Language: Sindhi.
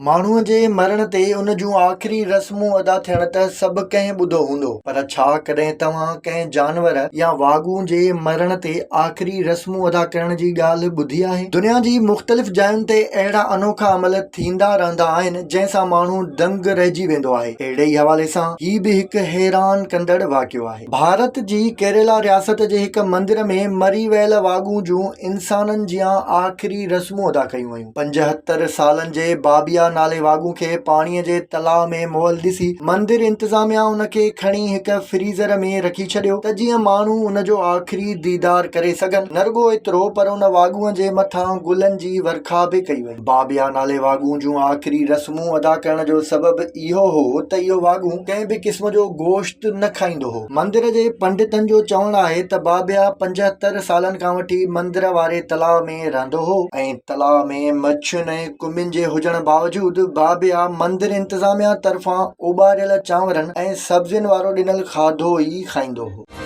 ماڻهوء جي مرڻ تي ان جون آخري رسمون ادا ٿيڻ ته سڀ ڪنهن ٻڌو هوندو، پر ڇا ڪڏهن توهان ڪنهن جانور يا واڳون جي مرڻ تي آخري رسمون ادا ڪرڻ جي ڳالهه ٻڌي آهي؟ دنيا جي مختلف جاين تي اهڙا انوکا عمل ٿيندا رهندا آهن، جنهن سان ماڻهو دنگ رهجي ويندو آهي. اهڙي ئي حوالي سان هي به هڪ حيران ڪندڙ واقعو آهي. ڀارت جي ڪيريلا رياست جي هڪ مندر ۾ مري ويل واڳون جون انسانن جيان آخري رسمون ادا ڪيون ويون. 75 سالن جي بابيا نالي واڳون کي پاڻيء جي تلاء ۾ مئل ڏسي مندر انتظاميا ان کي کڻي هڪ فريزر ۾ رکي ڇڏيو ته جيئن ماڻهو ان جو آخري ديدار ڪري سگهن. نه رڳو ايترو پر ان واڳونء جي مٿان گلن جي ورکا به ڪئي وئي. بابيا نالي واڳون جون آخري رسمون ادا ڪرڻ جو سبب اهو هو ته اهو واڳون ڪنهن به قسم جو گوشت نه کائيندو هو. مندر جي پنڊتن جو چوڻ آهي ته بابيا 75 سالن کان وٺي مندر واري تلاء ۾ رهندو هو ۽ تلاء ۾ مڇين ۽ ڪمين جي هجڻ باوجود بابيا مندر انتظاميا طرفان اوٻاريل چانورن ۽ سبزين وارو ڏنل کاڌو ئي کائيندو هو.